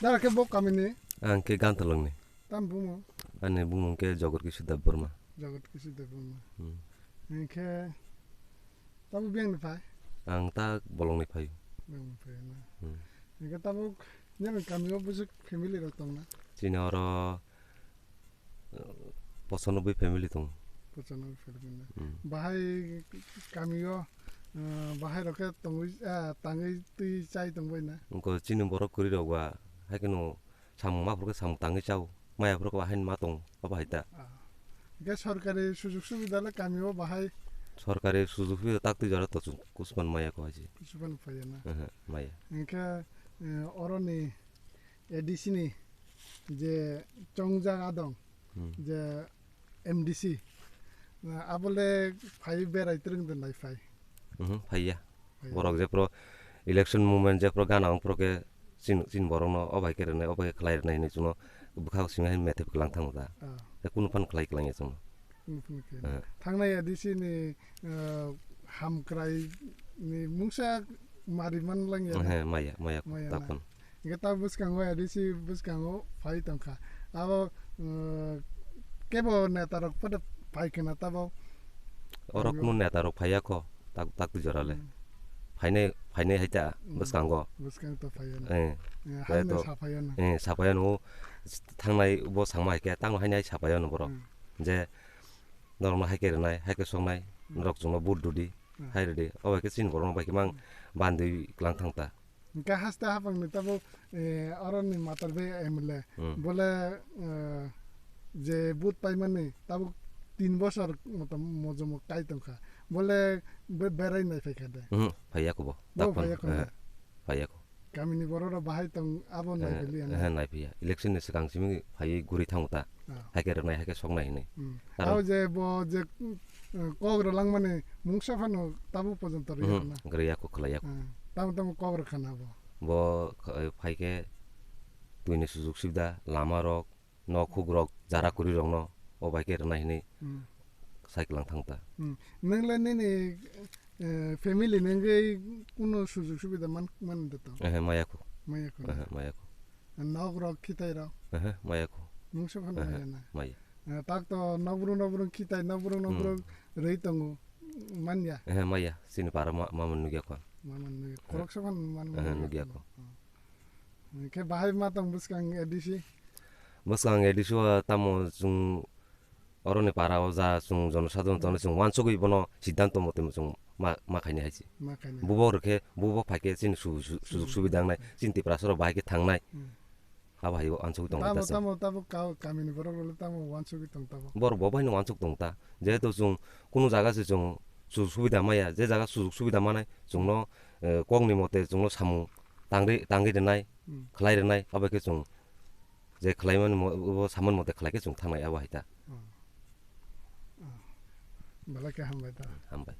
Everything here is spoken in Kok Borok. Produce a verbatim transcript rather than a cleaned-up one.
Dara khe bo kamini? Ang khe Gantalongni. Tam bumung? Ani bumung khe Jogor Kishore Debbarma. Jogor Kishore Debbarma. Hmm. Hingkhe tamo biyangni phai? Ang ta Bolongni phai. Bolongni phai na. Hmm. Hingkhe tamo nini kamio bwswk family rok tongna? Chini oro, eh, pochanoboi family tongo. Pochanoboi family na. Hmm. Bahai kamio, eh, bahai rok khe tongwi, eh, tangwi twi chai tongbai na? Wngkha chini borok kwrwi rok ba, hai kheno samung ma phuru khe samung tangwi chao, maya phuru khe haino ma tongo, abo hai ta. Ah. Hingkhe sorkari sujug subida le kamio bahai? Sorkari sujug subida tak twi jora to chwng kuchuphan maya kho hai se. Kuchuphan phaiya na? Aha, maya. Hingkhe, eh, oroni A D C ni je chongjak adong, Hmm. je M D C, na, abo le phai berai twrwng de nai phai? Mhm, phaiya. Phaiya. Borok je pro election movement je pro gana ong pro khe chin, chin borok no o bai khe rwnai, o bai khe khlai rwnai hinwi chwngno bwkha simi hai methep kwlang thango da. Ah. Khe kunu phan khlai kwlangya chwngno. Kunu phan khlai. Eh. Thangnai A D C ni, eh, hamkrai ni mungsa mari man langya na? He, maya, maya, maya tak na. Phano. Hingke ta bwskango A D C bwskango phai tongkha. Abo, uh, kebo neta rok podo phai khna tabo. Oro kunu neta rok phaiya kho, tak, tak twi jora le. Hmm. Phainai, phainai hai ta. Hmm. Bwskango. Bwskang to phaiya na. Eh. Eh, hai to saphaiya na. Eh, saphaiya no thangnai bo sangma hai khe, tamo hainai saphaiya no borok. Hmm. Je norok no hai khe rwnai, hai khe soknai, hmm, norok chwngno vote rwdi, hmm, hai rwdi. Obo hai khe chini borok no bai khe mang, hmm, bandwi kwlang thang ta. Hingke haste haphangni tabuk, eh, oroni matar bai M L A. Hmm. Bole, eh, je vote paimani tabuk tin bosor motom mojomo kai tongkha. Bole be-, berai nai phaikha de? Mhm, phaiya kho bo. Bo phaiya kho de? Eh, phaiya kho. Kamini borok rok bahai tong abo nai phailiya na? Eh, nai phiya. Election ni swkang simi phaiwi guri thango ta. Ah. Hai khe rwnai, hai khe soknai hinwi. Hmm. Karon abo je bo je, mm, kok rwlangmani mungsa phano tabuk pojonto rwya, mhm, na? Rwya kho, khlaiya kho. Ah, tamo tamo kok rwkha na bo? Bo kh-, phai khe twini sujuk subida, lama rok, nok huk rok, jara kwrwi rok no o bai khe rwnai hinwi, hmm, sai kwlang thang ta. Hmm. Nwng le nini, eh, family ni wngwi kuno sujuk subida man, man da to? Ehe, maya kho. Maya kho. Ehe, maya kho. Nok rok, khitai rok? Ehe, maya kho. Mungsa phano, ehe, maya na? Maya. Eh, tak to nokbrung nokbrung khitai, nokbrung nokbrung, hmm, rwi tongo, manya? Ehe, maya. Chini para ma, ma man nugya kho. Ma man nugya. Ehe. Khoroksa phano man, ehe, man nugya kho. Hmm. Hingke bahai ma tong bwskang A D C? Bwskang A D C o tamo chwng oroni para o ja chwng jonosadharon tongnai chwng uansugwi bono siddhanto mote chwng ma, ma khainai hai se. Ma khainai. Bubo rwkhe, bubo phaikhe chini su, su, sujuk, hmm, subida wngnai, chini Tiprasa rok bahai khe thangnai. Hmm. Abo hai uansugwi tong tamo, ta chwng. Tamo, tamo ka-, kamini borok rok tamo uansugwi tong tamo. Borok bo bahai no uansuk tong ta. Jehetu chwng kunu jaga se chwng sujuk subida maya, je jaga sujuk subida manai chwngno, eh, kokni mote chwngno samung tangri, tangri rwnai, hmm, khlai rwnai, abo khe chwng je khlaimani mo-, bo samani mote khlai khe chwng thangnai abo hai ta. Hmm. Hmm. Belai khe hambai ta. Hambai.